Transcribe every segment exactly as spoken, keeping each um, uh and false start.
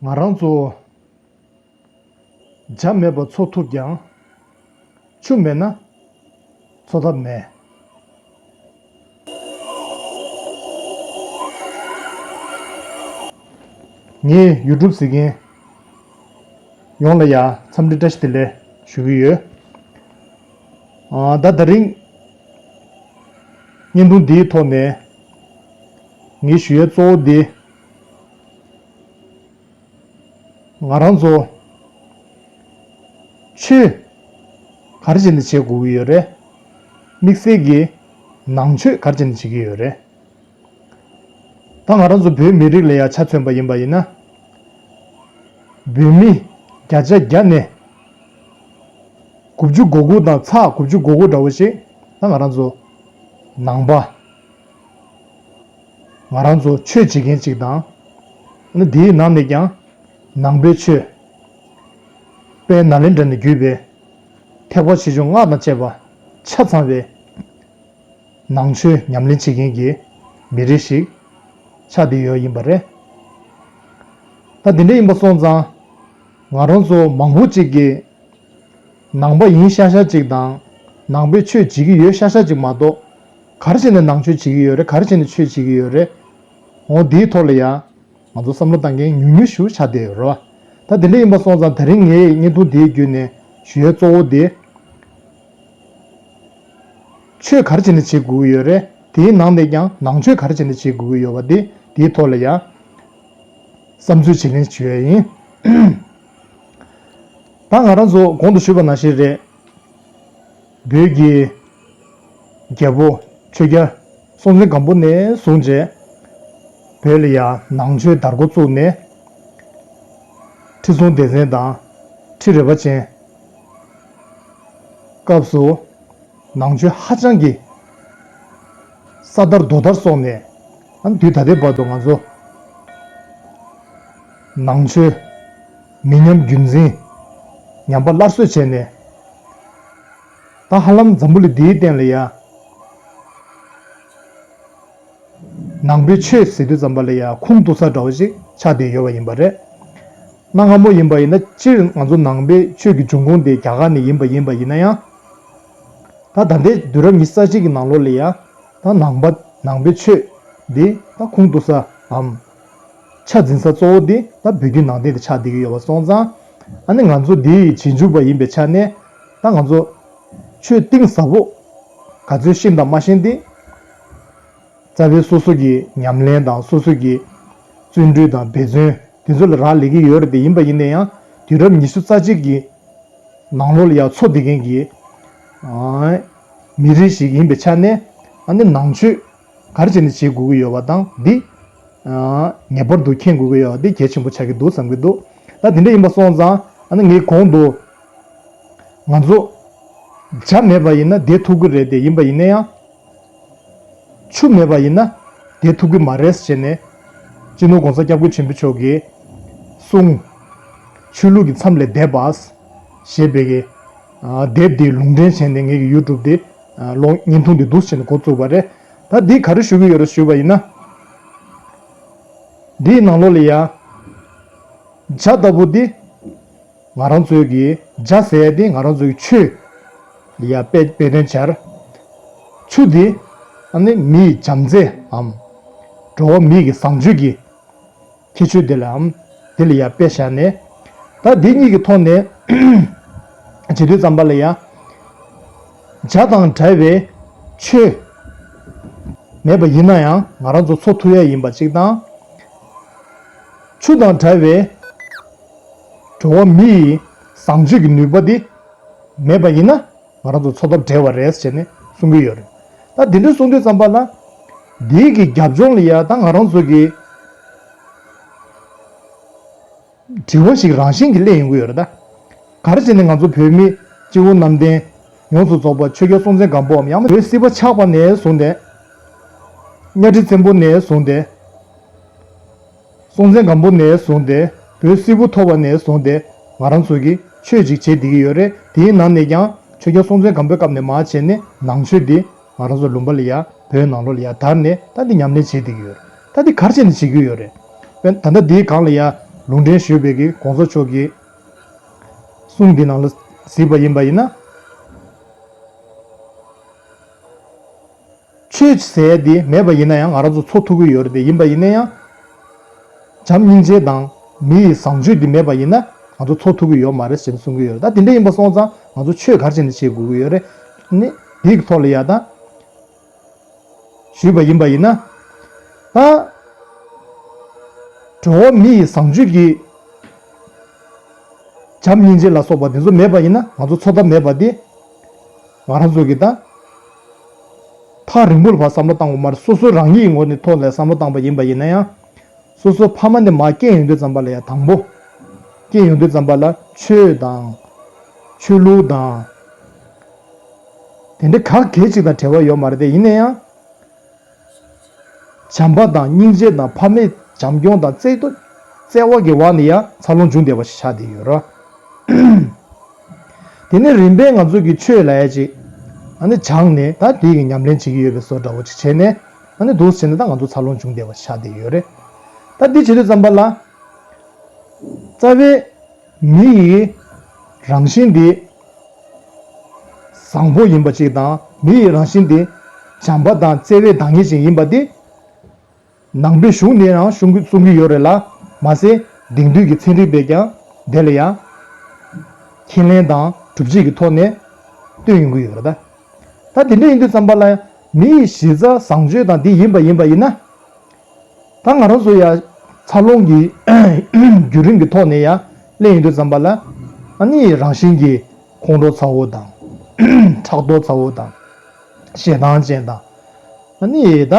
ང་རང་ཚོ་ཇ་མེད་པར་འཚོ་ཐུབ་ཀྱང་། ཆུ་མེད་ན་འཚོ་ཐབས་མེད། ངས་ཡུ་ཊུབ་གཟིགས་མཁན་ཡོངས་ལ་ཡང་འཚམས་འདྲི་བཀྲ་ཤིས་བདེ་ལེགས་ཞུ་གི་ཡོད། ཨ། ད་དེ་རིང་བརྙན་ཐུང་འདིའི་ཐོག་ནས་ངས་ཞུ་ཡས་གཙོ་བོ་འདི། ང་རང་ཚོ་ཆོས་ག་རེ་བྱས་ནས་བྱེད་དགོས་ཀྱི་ཡོད་རེད། དམིགས་བསལ་གྱི་ནང་ཆོས་ག་རེ་བྱས་ནས་བྱེད་ཀྱི་ཡོད་རེད། ད་ང་རང་ཚོ་བོད་མི་རིགས་ལ་ཡང་ཆ་མཚོན་པ་ཡིན་པ་ཡིན་ན། བོད་མི་བརྒྱ་ཆ་བརྒྱ་ནས་དགུ་བཅུ་གོ་དགུ་དང་ཚེག་དགུ་བཅུ་གོ་དགུ་འདྲ་བོ་ཞིག་ད་ང་རང་ཚོ་ནང་པ། ང་རང་ཚོ་ཆོས་བྱེད་མཁན་ཅིག་དང་། ཨ་ནི་དེའི་ནང་ནས་ཀྱང་ནང་པའི་ཆོས། དཔལ་ནཱ་ལེནྡྲ་ནས་བརྒྱུད་པའི་ཐེག་པ་ཆེ་ཆུང་སྔགས་དང་བཅས་པ་ཆ་ཚང་བའི་ནང་ཆོས་ཉམས་ལེན་བྱེད་མཁན་གྱི་མི་རིགས་ཤིག་ཆགས་བསྡད་ཡོད་ཡིན་པ་རེད། ད་དེ་འདྲ་ཡིན་པ་སོང་ཙང་། ང་རང་ཚོ་མང་པོ་ཅིག་གིས་ནང་པ་ཡིན་ཤག་ཤག་ཅིག་དང་། ནང་པའི་ཆོས་བྱེད་ཀྱི་ཡོད་ཤག་ཤག་ཅིག་མ་གཏོགས། ག་རེ་བྱས་ནས་ནང་ཆོས་བྱེད་ཀྱི་ཡོད་རེད། ག་རེ་བྱས་ནས་ཆོས་བྱེད་ཀྱི་ཡོད་རེད། འོ་འདིའི་ཐོག་ལ་ཡང་ང་ཚོ་བསམ་བློ་བཏང་མཁན་ཉུང་ཉུང་ཞིག་ཆགས་བསྡད་ཡོད་རེད་བ། ད་དེ་འདྲ་ཡིན་པ་སོང་ཙང་། དེ་རིང་ངས་བརྙན་ཐུང་འདིའི་བརྒྱུད་ནས་ཞུ་ཡས་གཙོ་བོ་དེ། ཆོས་ག་རེ་བྱས་ནས་བྱེད་དགོས་ཀྱི་ཡོད་རེད། དེའི་ནང་ནས་ཀྱང་ནང་ཆོས་ག་རེ་བྱས་ནས་བྱེད་དགོས་ཀྱི་ཡོད་པ་དེ། དེའི་ཐོག་ལ་ཡང་བསམ་ཚུལ་བརྗེ་ལེན་ཞུ་ཡས་ཡིན། ད་ང་རང་ཚོ་གོང་དུ་ཞུས་པ་ནང་བཞིན་རེད། བོད་ཀྱི་རྒྱལ་པོ་ཆོས་རྒྱལ་སྲོང་བཙན་སྒམ་པོ་ནས་བཟུང་བྱས། བོད་ལ་ཡང་ནང་ཆོས་དར་འགོ་བཙུགས་ནས། ཁྲི་སྲོང་ལྡེ་བཙན་དང་ཁྲི་རལ་པ་ཅན་སྐབས་སུ། ནང་ཆོས་ཧ་ཅང་གི་ས་དར་རྡོ་དར་སོང་ནས། ཨ། དུས་ད་ལྟའི་བར་དུ་ང་ཚོ་ནང་ཆོས་མི་ཉམས་རྒྱུན་འཛིན། ཉམས་པ་སླར་གསོ་བྱས་ནས། ད་ཧ་ལམ་འཛམ་བུ་གླིང་འདིའི་སྟེང་ལ་ཡ། ནང་པའི་ཆོས་ཟེར་དུས་ཙམ་པ་ལ་ཡ་ཁུངས་གཏུགས་ས་འདྲ་བོ་ཞིག་ཆགས་བསྡད་ཡོད་པ་ཡིན་པ་རེད། གནའ་སྔ་མོ་ཡིན་པ་ཡིན་ན། སྤྱིར་ང་ཚོ་ནང་པའི་ཆོས་ཀྱི་འབྱུང་ཁུངས་དེ་རྒྱ་གར་ནས་ཡིན་པ་ཡིན་པ་ཡིན་ན་ཡང་། ད་ད་ལྟའི་དུས་རབས་ཉི་ཤུ་རྩ་གཅིག་གི་ནང་ལོགས་ལ་ཡ། ད་ནང་པ། ནང་པའི་ཆོས་འདི་ད་ཁུངས་གཏུགས་ས་འམ། ཆ་འཛིན་ས་གཙོ་བོ་འདི་ད་བོད་བརྒྱུད་ནང་བསྟན་དེ་ཆགས་བསྡད་ཀྱི་ཡོད་པ་སོང་ཙང་། ཨ་ནི་ང་ཚོ་འདི་ཡི་རྗེས་འཇུག་པ་ཡིན་པའི་ཆ་ནས། ད་ང་ཚོ་ཆོས་གཏིང་ཟབ་པོ་ག་ཚོད་ཤེས་དང་མ་ཤེས་དེ། རྩ་བའི་སོ་སོ་གི་ཉམས་ལེན་དང་། སོ་སོ་གི་བརྩོན་འགྲུས་དང་འབད་བརྩོན་དེ་ཚོ་ལ་རག་ལས་ཀྱི་ཡོད་རེད་དེ། ཡིན་པ་ཡིན་ན་ཡང་དུས་རབས་ཉི་ཤུ་རྩ་གཅིག་གི་ནང་ལོགས་ལ་ཡང་འཚོ་བསྡད་མཁན་གྱི། ཨ། མི་རིགས་ཤིག་ཡིན་པའི་ཆ་ནས། ཨ་ནི་ནང་ཆོས་ག་རེ་བྱས་ནས་བྱེད་དགོས་ཀྱི་ཡོད་པ་དང་འདི། ཨ། ངེས་པར་དུ་མཁྱེན་དགོས་ཀྱི་ཡོད་པ་འདི་གལ་ཆེན་པོ་ཆགས་ཀྱི་འདུག་བསམ་གྱི་འདུག་ད་དེ་འདྲ་ཡིན་པ་སོང་ཙང་། ཨ་ནི་ངས་གོང་དུ་ང་ཚོ་ཇ་མེད་པ་ཡིན་ན་བསྡད་ཐུབ་ཀྱི་རེད་དེ། ཡིན་པ་ཡིན་ན་ཡང་ཆུ་མེད་པ་ཡིན་ན་བསྡད་ཐུབ་ཀྱི་མ་རེད་ཟེར་ནས། སྤྱི་ནོར་༸གོང་ས་༸སྐྱབས་མགོན་ཆེན་པོ་མཆོག་གིས་གསུངས། ཆོས་ལུགས་ཀྱི་མཚམས་ལས་འདས་པ་ཞེས་པའི་གི། ཨ། དེབ་འདི་ལུང་འདྲེན་བྱས་ནས། ངེད་ཀྱི་ཡུ་ཊུབ་འདི། ཨ། ལོ། བརྙན་ཐུང་འདི་འདུག་བྱས་ནས་འགོ་བཙུགས་པ་རེད། ད་འདི་ག་རེ་ཞུ་གི་ཡོད་རེད་ཞུས་པ་ཡིན་ན། འདིའི་ནང་ལོགས་ལ་ཡ། ཇ་ལྟ་བུ་འདི། ང་རང་ཚོའི་གི་ཇ་ཟེར་ཡ་དེ་ང་རང་ཚོའི་ཆོས་ལ་ཡ་དཔེ། དཔེ་དོན་སྦྱར། ཆུ་དེ་ཨ་ནི་མི་ཡི་བྱམས་བརྩེའམ། འགྲོ་བ་མི་གི་བཟང་སྤྱོད་ཀྱི་ཁྱད་ཆོས་དེ་ལའམ། དེ་ལ་ཡ་དཔེ་བཞག་ནས། ད་འདི་གཉིས་ཀྱི་ཐོག་ནས་བྱེད་དུས་ཙམ་པ་ལ་ཡ། ཇ་དང་འདྲ་བའི་ཆོས་མེད་པ་ཡིན་ན་ཡང་ང་རང་ཚོ་འཚོ་ཐུབ་ཡ་ཡིན་པ་གཅིག་དང་། ཆུ་དང་འདྲ་བའི་འགྲོ་བ་མི་ཡི་བཟང་སྤྱོད་ཀྱི་ནུས་པ་འདི་མེད་པ་ཡིན་ན་ང་རང་ཚོ་འཚོ་ཐབས་བྲལ་བ་རེད་ཟེར་ནས་གསུང་གི་ཡོད་རེད། ད་དེ་འདྲ་གསུང་དུས་ཙམ་པ་ལ། འདིའི་གི་རྒྱབ་ལྗོངས་ལ་ཡ་ད་ང་རང་ཚོ་གི་དྲི་བ་ཞིག་རང་བཞིན་གྱིས་སླེབས་ཡོང་གི་ཡོད་རེད་ད། ག་རེ་བྱས་ནས་ང་ཚོ་བོད་མི་སྤྱི་བོ་གནམ་བསྟན་ཡོངས་སུ་རྫོགས་པ་ཆོས་རྒྱལ་སྲོང་བཙན་སྒམ་པོའམ། ཡང་ན་བོད་སྲིད་པ་ཆགས་པ་ནས་བཟུང་སྟེ། གཉའ་ཁྲི་བཙན་པོ་ནས་བཟུང་སྟེ། སྲོང་བཙན་སྒམ་པོ་ནས་བཟུང་སྟེ། བོད་སིལ་བུ་ཐོར་བ་ནས་བཟུང་སྟེ། ང་རང་ཚོ་གིས་ཆོས་ཅིག་བྱེད་བསྡད་ཀྱི་ཡོད་རེད། དེའི་ནང་ནས་ཀྱང་ཆོས་རྒྱལ་སྲོང་བཙན་སྒམ་པོའི་སྐབས་ནས་མར་བྱས་ནས་ནང་ཆོས་འདི་ང་རང་ཚོ་ལུང་པ་ལ་ཡ། བོད་ནང་ལོགས་ལ་ཡ་དར་ནས། ད་འདི་ཉམས་ལེན་བྱེད་བསྡད་ཀྱི་ཡོད་རེད། ད་འདི་ག་རེ་བྱས་ནས་བྱེད་ཀྱི་ཡོད་རེད། དཔེར་ན་ད་ལྟ་འདིའི་སྒང་ལ་ཡ། ལུང་འདྲེན་ཞུས་པའི་གི་གོང་ས་མཆོག་གི་གསུང་འདི་ནང་ལ་གཟིགས་པ་ཡིན་པ་ཡིན་ན། ཆོས་ཟེར་ཡ་འདི་མེད་པ་ཡིན་ན་ཡང་ང་རང་ཚོ་འཚོ་ཐུབ་ཀྱི་ཡོད་རེད་དེ། ཡིན་པ་ཡིན་ན་ཡང་། བྱམས་སྙིང་རྗེ་དང་མི་ཡི་བཟང་སྤྱོད་འདི་མེད་པ་ཡིན་ན་ང་ཚོ་འཚོ་ཐུབ་ཀྱི་ཡོད་མ་རེད་ཟེར་ནས་གསུང་གི་ཡོད་རེད། ད་དེ་འདྲ་ཡིན་པ་སོང་ཙང་ང་ཚོ་ཆོས་ག་རེ་བྱས་ནས་བྱེད་དགོས་ཀྱི་ཡོད་རེད། ནི་དེའི་ཐོག་ལ་ཡ་ད། ཞུས་པ་ཡིན་པ་ཡིན་ན། ད། འགྲོ་བ་མི་ཡི་བཟང་སྤྱོད་ཀྱི་བྱམས་སྙིང་རྗེ་ལ་སོགས་པ་དེ་ཚོ་མེད་པ་ཡིན་ན་ང་ཚོ་འཚོ་ཐབས་མེད་པ་དེ། ང་རང་ཚོ་གི་ད། ཐག་རིང་པོ་ལ་ཕར་བསམ་བློ་བཏང་དགོས་མ་རེད། སོ་སོ་རང་ཉིད་ཀྱི་ངོས་ནས་ཐོག་ནས་བསམ་བློ་བཏང་པ་ཡིན་པ་ཡིན་ན་ཡང་། སོ་སོ་ཕ་མ་ནས་མར་སྐྱེས་ཡོང་དུས་ཙམ་པ་ལ་ཡང་དང་པོ། སྐྱེས་ཡོང་དུས་ཙམ་པ་ལ་ཆོས་དང་། ཆོས་ལུགས་དང་། དེ་འདྲ་ག་གེ་ཅིག་དང་འབྲེལ་བ་ཡོད་མ་རེད་དེ། ཡིན་ན་ཡང་། བྱམས་པ་དང་སྙིང་རྗེ་དང་ཕ་མའི་བྱམས་སྐྱོང་དང་བརྩེ་དུ་བརྩེ་བ་གི་འོག་ནས་ཡང་འཚར་ལོངས་བྱུང་བསྡད་པ་ཞིག་ཆགས་བསྡད་ཡོད་རེད། དེ་ནས་རིམ་པས་ང་ཚོ་གི་ཆོས་ལབ་ཡ་ཅིག་ཨ་ནི་སྦྱངས་ནས་ད་དེ་གི་ཉམས་ལེན་བྱེད་ཀྱི་ཡོད་པའི་བཟོ་འདྲ་བོ་ཅིག་བྱས་ནས། ཨ་ནི་འདུག་སེ་བྱས་ནས་ད་ང་ཚོ་འཚར་ལོངས་བྱུང་བསྡད་པ་ཞིག་ཆགས་བསྡད་ཡོད་རེད། ད་འདི་བྱེད་དུས་ཙམ་པ་ལ། རྩ་བའི་མི་ཡི་རང་བཞིན་འདི་བཟང་པོ་ཡིན་པ་ཅིག་དང་། མི་ཡི་རང་བཞིན་འདི་བྱམས་པ་དང་བརྩེ་བའི་བདག་ཉིད་ཅིག་ཡིན་པ་འདི་ནང་པའི་གཞུང་ནས་རང་གསུང་གི་གསུང་གི་ཡོད་རེད་ལ། མ་ཟད་དེང་དུས་ཀྱི་ཚན་རིག་པས་ཀྱང་དེ་ལ་ཡང་ཁས་ལེན་དང་སྒྲུབ་བྱེད་ཀྱི་ཐོག་ནས་སྟོན་ཡོང་གི་ཡོད་རེད་ད། ད་དེ་འདྲ་ཡིན་དུས་ཙམ་པ་ལ་ཡང་མི་ཡི་གཞི་རྩ་བཟང་སྤྱོད་དང་འདི་ཡིན་པ་ཡིན་པ་ཡིན་ན། ད་ང་རང་ཚོ་ཡ་འཚར་ལོངས་ཀྱི་བརྒྱུད་རིམ་གྱི་ཐོག་ནས་ཡ་གླེང་ཡོང་དུས་ཙམ་པ་ལ། ཨ་ནི་རང་བཞིན་གྱིས་ཁོང་ཁྲོ་ཚ་བོ་དང་། ཕྲག་དོག་ཚ་བོ་དང་། ཞེ་སྡང་ཅན་དང་། ཨ་ནི་ད་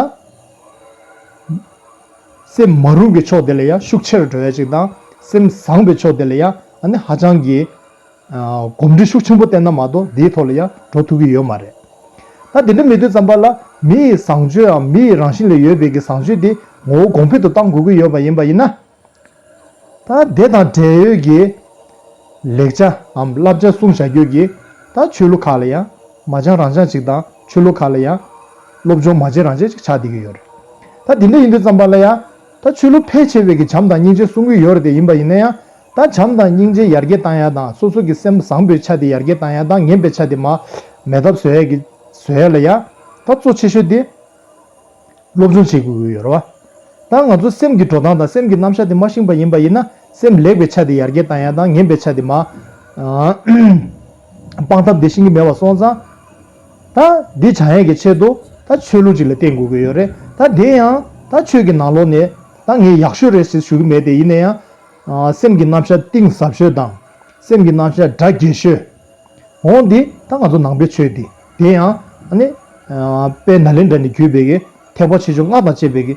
སེམས་མ་རུངས་ཀྱི་ཕྱོགས་དེ་ལ་ཡ་ཤུགས་ཆེ་རུ་འགྲོ་ཡ་ཅིག་དང་། སེམས་བཟང་པའི་ཕྱོགས་དེ་ལ་ཡ་ཨ་ནི་ཧ་ཅང་གི་གོམས་འདྲིས་ཤུགས་ཆེན་པོ་བསྟེན་ན་མ་གཏོགས་དེའི་ཐོག་ལ་ཡང་འགྲོ་ཐུབ་ཀྱི་ཡོད་མ་རེད། ད་དེ་འདྲ་མེད་དུས་ཙམ་པ་ལ་མི་ཡི་བཟང་སྤྱོད་འམ་མི་ཡི་རང་བཞིན་ལ་ཡོད་པའི་གི་བཟང་སྤྱོད་དེ་ངོ་བོ་གོང་འཕེལ་དུ་གཏང་དགོས་ཀྱི་ཡོད་པ་ཡིན་པ་ཡིན་ན། ད་དེ་དང་འབྲེལ་ཡོད་ཀྱི་ལེགས་ཆ་འམ་བསླབ་བྱ་གསུངས་བཞག་རྒྱུ་གི་ད་ཆོས་ལུགས་ཁག་ལ་ཡང་མ་སྦྱང་རང་སྦྱང་ཅིག་དང་། ཆོས་ལུགས་ཁག་ལ་ཡང་སློབ་སྦྱོང་མ་བྱས་རང་བྱས་ཅིག་ཆགས་བསྡད་ཀྱི་ཡོད་རེད། ད་དེ་འདྲ་ཡིན་དུས་ཙམ་པ་ལ་ཡང་ད་ཆོས་ལུགས་ཕལ་ཆེ་བས་ཀྱི་བྱམས་དང་སྙིང་རྗེ་གསུང་གི་ཡོད་རེད་དེ། ཡིན་པ་ཡིན་ན་ཡང་ད་བྱམས་དང་སྙིང་རྗེ་ཡར་རྒྱས་བཏང་ཡ་དང་། སོ་སོ་གི་སེམས་བཟང་པོའི་ཆ་དེ་ཡར་རྒྱས་བཏང་ཡ་དང་། ངན་པའི་ཆ་དེ་མར་མེད་ཐབས་བཟོ་ཡ་གི་བཟོ་ཡ་ལ་ཡང་ད་གཙོ་ཆེ་ཤོས་དེ་སློབ་སྦྱོང་བྱེད་དགོས་ཀྱི་ཡོད་རེད་བ། ད་ང་ཚོ་སེམས་ཀྱི་འགྲོ་སྟངས་དང་སེམས་ཀྱི་རྣམ་གཞག་དེ་མ་ཤེས་པ་ཡིན་པ་ཡིན་ན། སེམས་ལེགས་པའི་ཆ་དེ་ཡར་རྒྱས་བཏང་ཡ་དང་། ངན་པའི་ཆ་དེ་མར་སྤང་ཐབས་དེ་ཤེས་ཀྱི་མེད་པ་སོང་ཙང་། ད་འདི་སྦྱང་ཡས་ཀྱི་ཆེད་དུ་ད་ཆོས་ལུགས་ཅིག་ལ་བརྟེན་དགོས་ཀྱི་ཡོད་རེད། ད་དེ་ཡང་ད་ཆོས་ཀྱི་ནང་ལོགས་ནས་ད་ངས་ཡག་ཤོས་རེད་ཟེར་ཞུ་གི་མེད་དེ། ཡིན་ན་ཡང་སེམས་ཀྱི་རྣམ་གཞག་གཏིང་ཟབ་ཤོས་དང་། སེམས་ཀྱི་རྣམ་གཞག་གྲ་རྒྱས་ཤོས། འོ་འདི་ད་ང་ཚོ་ནང་པའི་ཆོས་འདི། དེ་ཡང་ཨ་ནི་དཔལ་ནཱ་ལེནྡྲ་ནས་བརྒྱུད་པའི་གི་ཐེག་པ་ཆེ་ཆུང་ལྔ་དང་བཅས་པའི་གི་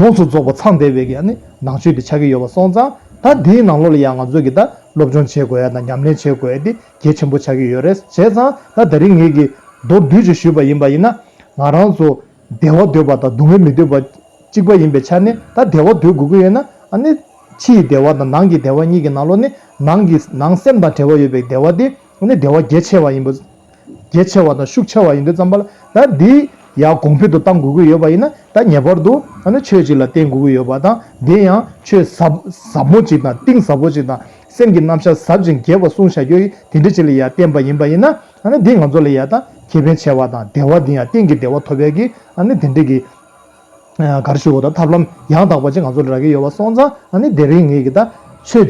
ཡོངས་སུ་རྫོགས་པ་ཚང་བསྡད་པའི་གི་ཨ་ནི་ནང་ཆོས་འདི་ཆགས་ཀྱི་ཡོད་པ་སོང་ཙང་། ད་འདིའི་ནང་ལོགས་ལ་ཡང་ང་ཚོ་གི་ད་སློབ་སྦྱོང་བྱེད་དགོས་ཡ་དང་ཉམས་ལེན་བྱེད་དགོས་ཡ་འདི་གལ་ཆེན་པོ་ཆགས་ཀྱི་ཡོད་རེད། བྱས་ཙང་ད་དེ་རིང་ངེད་ཀྱིས་མདོར་བསྡུས་ཅིག་ཞུས་པ་ཡིན་པ་ཡིན་ན། ང་རང་ཚོ་བདེ་བ་འདོད་པ་དང་སྡུག་བསྔལ་མི་འདོད་པ་གཅིག་པ་ཡིན་པའི་ཆ་ནས། ད་བདེ་བ་འདོད་དགོས་ཀྱི་ཡོད་ན་ཨ་ནི་ཕྱི་ཡི་བདེ་བ་དང་ནང་གི་བདེ་བ་གཉིས་ཀྱི་ནང་ལོགས་ནས་ནང་གི་ནང་སེམས་དང་འབྲེལ་བ་ཡོད་པའི་བདེ་བ་དེ་ཨ་ནི་བདེ་བ་གལ་ཆེ་བ་ཡིན་པ། གལ་ཆེ་བ་དང་ཤུགས་ཆེ་བ་ཡིན་དུས་ཙམ་པ་ལ། ད་འདི་ཡར་གོང་འཕེལ་དུ་གཏང་དགོས་ཀྱི་ཡོད་པ་ཡིན་ན། ད་ངེས་པར་དུ་ཨ་ནི་ཆོས་ཅིག་ལ་བརྟེན་དགོས་ཀྱི་ཡོད་པ་དང་། དེ་ཡང་ཆོས་ཟབ་ཟབ་མོ་ཅིག་དང་གཏིང་ཟབ་པོ་ཅིག་དང་། སེམས་ཀྱི་རྣམ་གཞག་ཟབ་ཅིང་རྒྱས་པ་གསུངས་བཞག་རྒྱུ་ཡིན། དེ་འདྲ་ཅིག་ལ་ཡར་བརྟེན་པ་ཡིན་པ་ཡིན་ན། ཨ་ནི་འདི་ང་ཚོ་ལ་ཡ་ད་ཁེ་ཕན་ཆེ་བ་དང་བདེ་བ། འདི་ཡང་གཏིང་གི་བདེ་བ་ཐོབ་ཡས་ཀྱི་ཨ་ནི་དེ་འདྲ་གི་ག་རེ་ཞུ་དགོས། ད་ཐབས་ལམ་ཡང་དག་པ་ཅིག་ང་ཚོ་ལ་རག་གི་ཡོད་པ་སོང་ཙང་། ཨ་ནི་དེ་རིང་ངེད་ཀྱིས་ད་ཆོས་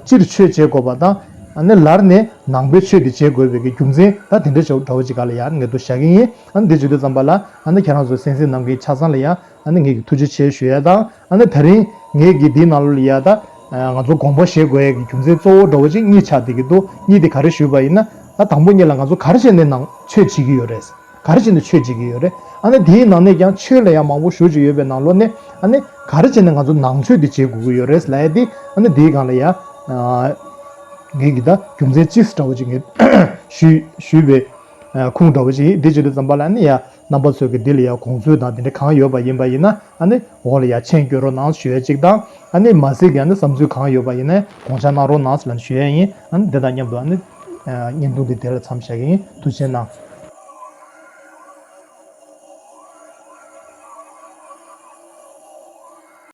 སྤྱིར་ཆོས་བྱེད་དགོས་པ་དང་། ཨ་ནི་ལར་ནས་ནང་པའི་ཆོས་འདི་བྱེད་དགོས་པའི་གི་རྒྱུ་མཚན་ད་དེ་འདྲ་ཞིག་འདྲ་བོ་ཅིག་ག་ལ་ཡ་ངེས་འདུག་བཞག་གི་ཡིན། ཨ་ནི་འདི་བྱེད་དུས་ཙམ་པ་ལ་ཨ་ནི་ཁྱེད་རང་ཚོ་གསན་གཟིགས་གནང་མཁན་ཆ་ཚང་ལ་ཡ་ཨ་ནི་ངེད་ཀྱིས་ཐུགས་རྗེ་ཆེ་ཞུ་ཡ་དང་། ཨ་ནི་དེ་རིང་ངེད་ཀྱིས་འདིའི་ནང་ལོགས་ལ་ཡ་ད་ང་ཚོ་དགོངས་པ་བཞེས་དགོས་ཡ་གི་རྒྱུ་མཚན་གཙོ་བོ་འདྲ་བོ་ཅིག་གཉིས་ཆགས་བསྡད་ཀྱི་འདུག་གཉིས་དེ་ག་རེ་ཞུས་པ་ཡིན་ན། ད་དང་པོ་ཉིད་ལ་ང་ཚོ་ག་རེ་བྱས་ནས་ནང་ཆོས་བྱེད་ཀྱི་ཡོད་རེད། ག་རེ་བྱས་ནས་ཆོས་བྱེད་ཀྱི་ཡོད་རེད། ཨ་ནི་དེའི་ནང་ནས་ཀྱང་ཆོས་ལ་ཡང་མང་པོ་ཞེ་པོ་ཅིག་ཡོད་པའི་ནང་ལོགས་ནས། ཨ་ནི་ག་རེ་བྱས་ནས་ང་ཚོ་ནང་ཆོས་འདི་བྱེད་དགོས་ཀྱི་ཡོད་རེད་ལབ་ཡ་དེ། ཨ་ནི་དེའི་སྒང་ལ་ཡ་ངེད་ཀྱིས་ད་རྒྱུ་མཚན་ཅིག་འདྲ་བོ་ཅིག་ངས་ཞུས་ཞུས་པའི་ཁུངས་འདྲ་བོ་ཅིག་ཡིན། དེ་བྱེད་དུས་ཙམ་པ་ལ་ཨ་ནི་ཡ་རྣམ་པ་ཚོས་ཀྱིས་འདི་ལ་ཡ་དགོངས་ཚུལ་དང་དེ་འདྲ་གང་ཡོད་པ་ཡིན་པ་ཡིན་ན། ཨ་ནི་འོག་ལ་ཡ་མཆན་བསྐྱོན་རོགས་གནང་ཞུ་ཡ་ཅིག་དང་། ཨ་ནི་མ་ཟད་ཀྱི་ཨ་ནི་བསམ་ཚུལ་གང་ཡོད་པ་ཡིན་ན་དགོངས་འཆར་གནང་རོགས་གནང་ལབ་ཞུ་ཡ་ཡིན། ཨ་ནི་དེ་དང་མཉམ་དུ་ཨ་ནི་བརྙན་ཐུང་འདི་དེ་ལ་མཚམས་བཞག་གི་ཡིན། ཐུགས་རྗེ་གནང་།